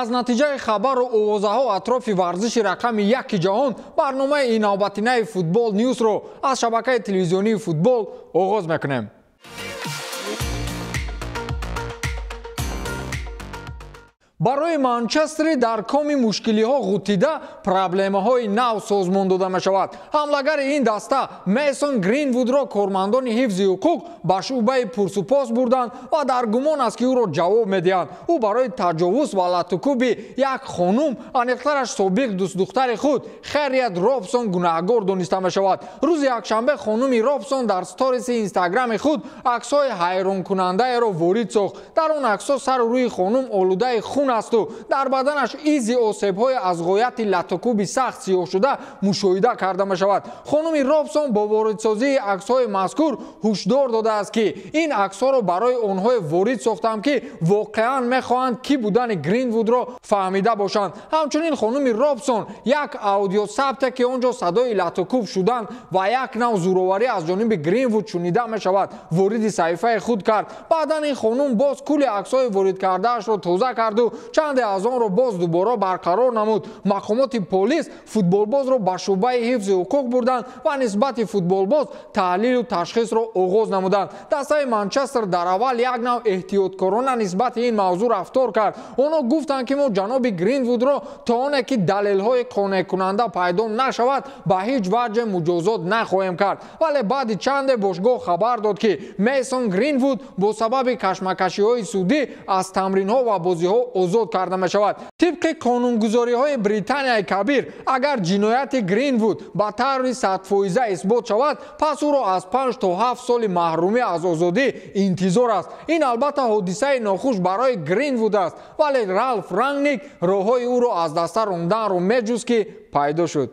Аз натиҷаи хабару овозаҳо атрофи варзиши рақами яки ҷаҳон барномаи инноватинаи Футбол Ньюсро аз шабакаи телевизионии Футбол оғоз мекунем. Барои Манчестери дар коми мушкилиҳо ғутида проблемаҳои нав созмон дода мешавад. Ҳамлагари ин даста Мейсон Гринвудро кормандони ҳифзи ҳуқуқ ба шӯъбаи пурсупос бурданд ва дар гумон аст, ки ӯро ҷавоб медиҳанд. Ӯ барои таҷовуз ва латукуби як хонум, аниқтараш собиқ дӯстдухтари худ Херриет Робсон, гунаҳгор дониста мешавад. Рӯзи якшанбе хонуми Робсон дар сториси инстаграми худ аксҳои ҳайронкунандаеро ворид сохт. Дар он аксҳо сару рӯи хонум олудаи хун асту дар баданаш изи осебҳои аз ғояти латукуби сахт сиёҳшуда мушоҳида карда мешавад. Хонуми Робсон бо воридсозии аксҳои мазкур ҳушдор додааст, ки ин аксҳоро барои онҳое ворид сохтам, ки воқеан мехоҳанд кӣ будани Гринвудро фаҳмида бошанд. Ҳамчунин хонуми Робсон як аудиосабте, ки он ҷо садои латукуб шудан ва як нав зӯроварӣ аз ҷониби Гринвуд шунида мешавад, вориди саҳифаи худ кард. Баъдан ин хонум боз кулли аксҳои ворид кардаашро тоза карду чанде аз онро боз дубора барқарор намуд. Мақомоти полис футболбозро ба шӯъбаи ҳифзи ҳуқуқ бурданд ва нисбати футболбоз таҳлилу ташхисро оғоз намуданд. Дастаи Манчестер дар аввал як нав эҳтиёткорона нисбати ин мавзӯъ рафтор кард. Онҳо гуфтанд, ки мо ҷаноби Гринвудро то оне ки далелҳои қонеъкунанда пайдо нашавад, ба ҳеҷ ваҷҳе муҷозот нахоҳем кард. Вале баъди чанде бошгоҳ хабар дод, ки Мейсон Гринвуд бо сабаби кашмакашиҳои судӣ аз тамринҳо ва бозиҳо озод карда мешавад. Тибқи қонунгузориҳои Британияи Кабир, агар ҷинояти Гринвуд ба таври 100% исбот шавад, пас ӯро аз 5 то 7 соли маҳрумӣ аз озодӣ интизор аст. Ин албатта ҳодисаи нохуш барои Гринвуд аст, вале Ралф Рангник роҳҳои ӯро аз даста ронданро меҷуст, ки пайдо шуд.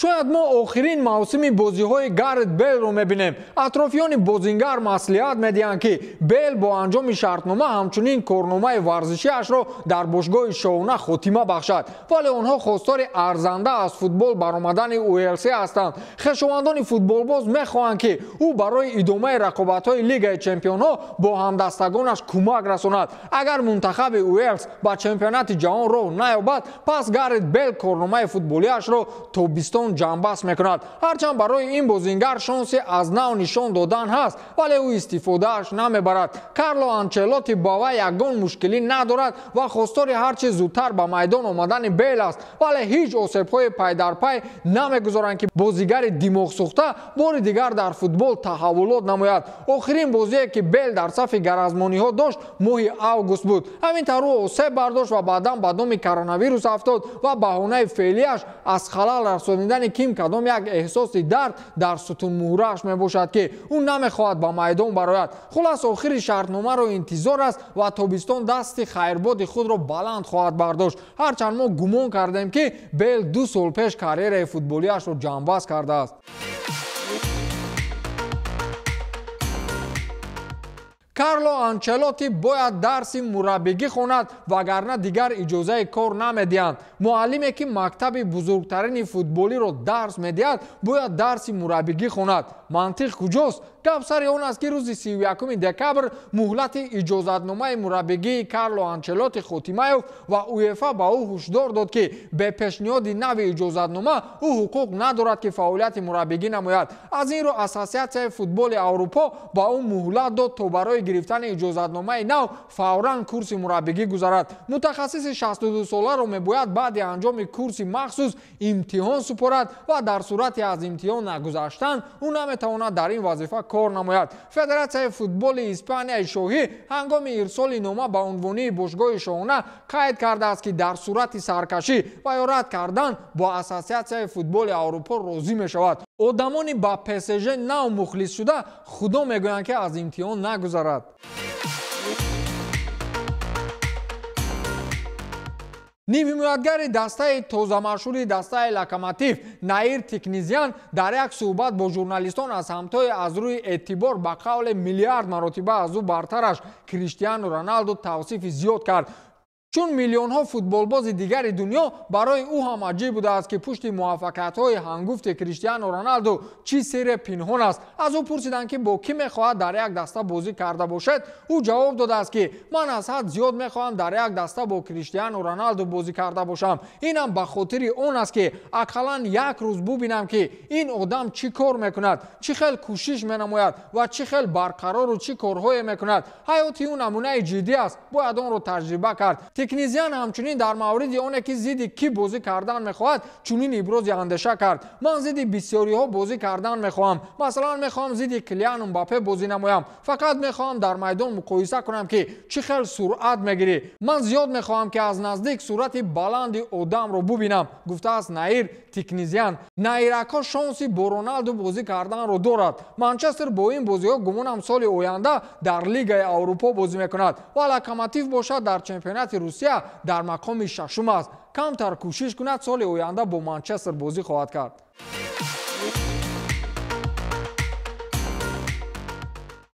Шояд мо охирин мавсими бозиҳои Гарет Белро мебинем. Атрофиёни бозингар маслиҳат медиҳанд, ки Бел бо анҷоми шартнома ҳамчунин корномаи варзишиашро дар бошгоҳи шоҳона хотима бахшад. Вале онҳо хостори арзанда аз футбол баромадани УЛС ҳастанд. Хешовандони футболбоз мехоҳанд, ки ӯ барои идомаи рақобатҳои Лигаи чемпионҳо бо ҳамдастагонаш кӯмак расонад. Агар мунтахаби Уэлс ба чемпионати ҷаҳон роҳ наёбад, пас Гарет Бел корномаи футболиашро тобистон ҷамъбаст мекунад. Ҳарчанд барои ин бозингар шонси аз нав нишон додан ҳаст, вале ӯ истифодааш намебарад. Карло Анчелоти ба вай ягон мушкилӣ надорад ва хостори ҳарчи зудтар ба майдон омадани Бел аст, вале ҳеҷ осебҳои пайдарпай намегузоранд, ки бозигари димоғсӯхта бори дигар дар футбол таҳаввулот намояд. Охирин бозие, ки Бел дар сафи гаразмониҳо дошт, моҳи август буд. Ҳамин тавр ӯ осеб бардошт ва баъдан ба доми коронавирус афтод ва баҳонаи феълиаш аз халал расонидани ким кадом як эҳсоси дард дар сутунмуҳрааш мебошад, ки ӯ намехоҳад ба майдон барояд. Хулас, охири шартномаро интизор аст ва тобистон дасти хайрбоди худро баланд хоҳад бардошт. Ҳарчанд мо гумон кардем, ки Бел 2 сол пеш карьераи футболиашро ҷамъбаст кардааст. Карло Анчелоти бояд дарси мураббигӣ хонад, вагарна дигар иҷозаи кор намедиҳанд. Муаллиме, ки мактаби бузургтарини футболиро дарс медиҳад, бояд дарси мураббигӣ хонад. Мантиқ куҷост? Гап сари он аст, ки рӯзи 31 декабр муҳлати иҷозатномаи мураббигии Карло Анчелоти хотима ёфт ва УЕФА ба ӯ ҳушдор дод, ки бе пешниҳоди нави иҷозатнома ӯ ҳуқуқ надорад, ки фаъолияти мураббигӣ намояд. Аз ин рӯ Ассотсиатсияи футболи Аврупо ба ӯ муҳлат дод, то барои гирифтани иҷозатномаи нав фавран курси мураббигӣ гузарад. Мутахассиси 62-соларо мебояд баъди анҷоми курси махсус имтиҳон супорад ва дар сурати аз имтиҳон нагузаштан ӯ наметавонад дар ин вазифа кор намояд. Федератсияи футболи Испанияи шоҳӣ ҳангоми ирсоли нома ба унвонии бошгоҳи шоҳона қайд кардааст, ки дар сурати саркашӣ ва ё рад кардан бо Ассотсиатсияи футболи Аврупо розӣ мешавад. Одамони ба ПСЖ нав мухлис шуда худо мегӯянд, ки аз имтиҳон нагузарад. Нимҳимоятгари дастаи тозамашҳури дастаи Локомотив Наир Тикнизян дар як суҳбат бо журналистон аз ҳамтои аз рӯи эътибор ба қавле миллиард маротиба аз ӯ бартараш Криштиану Роналду тавсифи зиёд кард. Чун миллионҳо футболбози дигари дунё барои ӯ ҳам аҷиб будааст, ки пушти муваффақиятҳои ҳангуфти Криштиану Роналду чӣ сирре пинҳон аст. Аз ӯ пурсиданд, ки бо кӣ мехоҳад дар як даста бозӣ карда бошад. Ӯ ҷавоб додааст, ки ман аз ҳад зиёд мехоҳам дар як даста бо Криштиану Роналду бозӣ карда бошам. Инам ба хотири он аст, ки ақаллан як рӯз бубинам, ки ин одам чӣ кор мекунад, чӣ хел кӯшиш менамояд ва чӣ хел барқарору чӣ корҳое мекунад. Ҳаёти ӯ намунаи ҷиддӣ аст, бояд онро таҷриба кард. Тикнизиан ҳамчунин дар мавриди оне, ки зидди кӣ бозӣ кардан мехоҳад, чунин ибрози андеша кард: ман зидди бисёриҳо бозӣ кардан мехоҳам. Масалан, мехоҳам зидди Килиан Мбаппе бозӣ намоям. Фақат мехоҳам дар майдон муқоиса кунам, ки чӣ хел суръат мегирӣ. Ман зиёд мехоҳам, ки аз наздик суръати баланди одамро бубинам, гуфтааст Наир Тикнизиан. Наирако шонси бо Роналду бозӣ карданро дорад. Манчестер бо ин бозиҳо гумонам соли оянда дар Лигаи Аврупо бозӣ мекунад ва Локомотив бошад дар чемпионати Русия дар мақоми шашум аст. Камтар кӯшиш кунад, соли оянда бо Манчестер бозӣ хоҳад кард.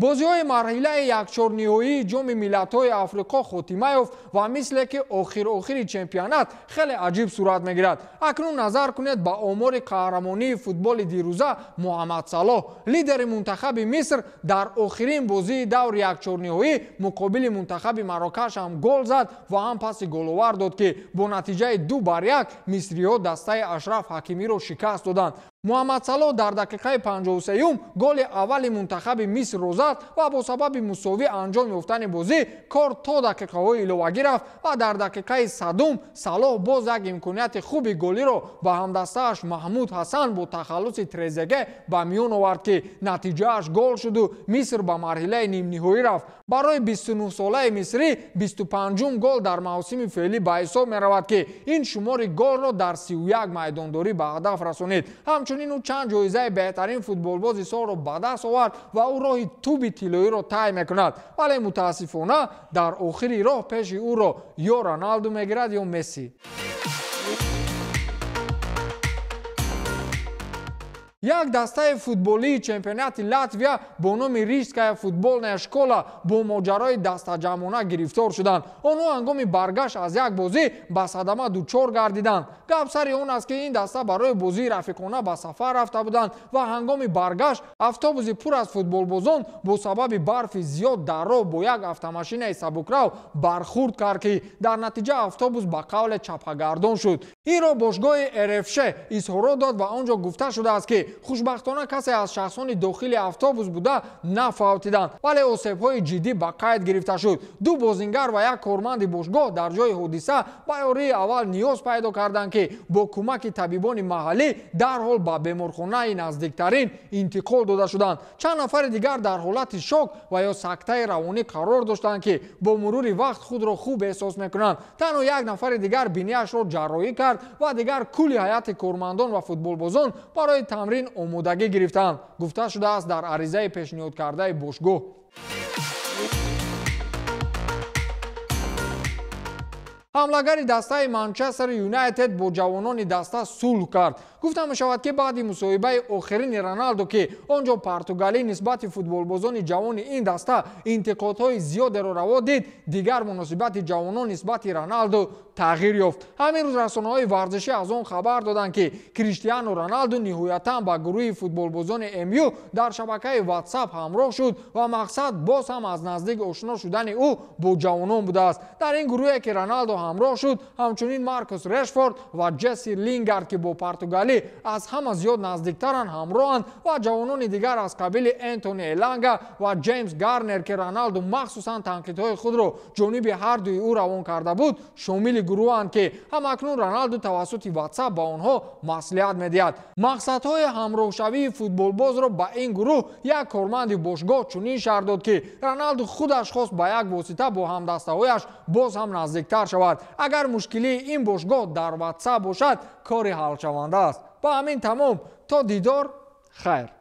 Бозиҳои марҳилаи якчорниҳоии Ҷоми миллатҳои Африқо хотима ёфт ва мисле ки охир-охири чемпионат хеле аҷиб сурат мегирад. Акнун назар кунед ба омори қаҳрамонии футболи дирӯза Муҳаммад Салоҳ, лидери мунтахаби Миср, дар охирин бозии даври якчорниҳоӣ муқобили мунтахаби Марокаш ҳам гол зад ва ҳам паси головар дод, ки бо натиҷаи 2-1 мисриҳо дастаи Ашраф Ҳакимиро шикаст доданд. Муҳаммад Салоҳ дар дақиқаи 53 голи аввали мунтахаби Мисрро зад ва бо сабаби мусовӣ анҷом ёфтани бозӣ кор то дақиқаҳои иловагӣ рафт ва дар дақиқаи 100 Салоҳ боз як имконияти хуби голиро ба ҳамдастааш Маҳмуд Ҳасан бо тахаллуси Трезеге ба миён овард, ки натиҷааш гол шуду Миср ба марҳилаи нимниҳоӣ рафт. Барои 29-солаи мисрӣ 25-ум гол дар мавсими феълӣ ба ҳисоб меравад, ки ин шумори голро дар 31 майдондорӣ ба ҳадаф расонид. Ҳамчунин ӯ чанд ҷоизаи беҳтарин футболбози солро ба даст овард ва ӯ роҳи туби тиллоиро тай мекунад. Вале мутаассифона дар охири роҳ пеши ӯро ё Роналду мегирад ё Месси. Як дастаи футболии чемпионати Латвия бо номи Рижская футбольная школа бо моҷарои дастаҷамъона гирифтор шуданд. Онҳо ҳангоми баргашт аз як бозӣ ба садама дучор гардиданд. Гап сари он аст, ки ин даста барои бозии рафиқона ба сафар рафта буданд ва ҳангоми баргашт автобуси пур аз футболбозон бо сабаби барфи зиёд дар роҳ бо як автомашинаи сабукрав бархӯрд кард, ки дар натиҷа автобус ба қавле чапагардон шуд. Инро бошгоҳи РФШ изҳорот дод ва он ҷо гуфта шудааст, ки хушбахтона касе аз шахсони дохили автобус буда нафавтиданд, вале осебҳои ҷиддӣ ба қайд гирифта шуд. Ду бозингар ва як корманди бошгоҳ дар ҷои ҳодиса ба ёрии аввал ниёз пайдо карданд, ки бо кӯмаки табибони маҳаллӣ дарҳол ба беморхонаи наздиктарин интиқол дода шуданд. Чанд нафари дигар дар ҳолати шок ва ё сактаи равонӣ қарор доштанд, ки бо мурури вақт худро хуб эҳсос мекунанд. Танҳо як нафари дигар биниашро ҷарроҳӣ кард ва дигар кулли ҳайати кормандон ва футболбозон барои тамрин омодагӣ гирифтанд, гуфта шудааст дар аризаи пешниҳодкардаи бошгоҳ. Ҳамлагари дастаи Манчестер Юнайтед бо ҷавонони даста сулҳ кард. Гуфта мешавад, ки баъди мусоҳибаи охирини Роналдо, ки он ҷо португалӣ нисбати футболбозони ҷавони ин даста интиқодҳои зиёдеро раво дид, дигар муносибати ҷавонон нисбати Роналдо тағйир ёфт. Ҳамин рӯз расонаҳои варзишӣ аз он хабар доданд, ки Криштиану Роналдо ниҳоятан ба гурӯҳи футболбозони МЮ дар шабакаи WhatsApp ҳамроҳ шуд ва мақсад боз ҳам аз наздик ошно шудани ӯ бо ҷавонон будааст. Дар ин гурӯҳе ки Роналдо ҳамроҳ шуд, ҳамчунин Маркус Решфорд ва Ҷесси Лингард, ки бо португалӣ аз ҳама зиёд наздиктаранд, ҳамроҳанд ва ҷавонони дигар аз қабили Энтони Эланга ва Ҷеймс Гарнер, ки Роналдо махсусан танқидҳои худро ҷониби ҳардуи ӯ равон карда буд, шомили гурӯҳанд, ки ҳамакнун Роналдо тавассути WhatsApp ба онҳо маслиҳат медиҳад. Мақсадҳои ҳамроҳшавии футболбозро ба ин гурӯҳ як корманди бошгоҳ чунин шарҳ дод, ки Роналдо худаш хост ба як восита бо ҳамдастаҳояш боз ҳам наздиктар шавад. Агар мушкилии ин бошгоҳ дар WhatsApp бошад, кори ҳалшаванда аст. Ба ҳамин тамом, то дидор, хайр.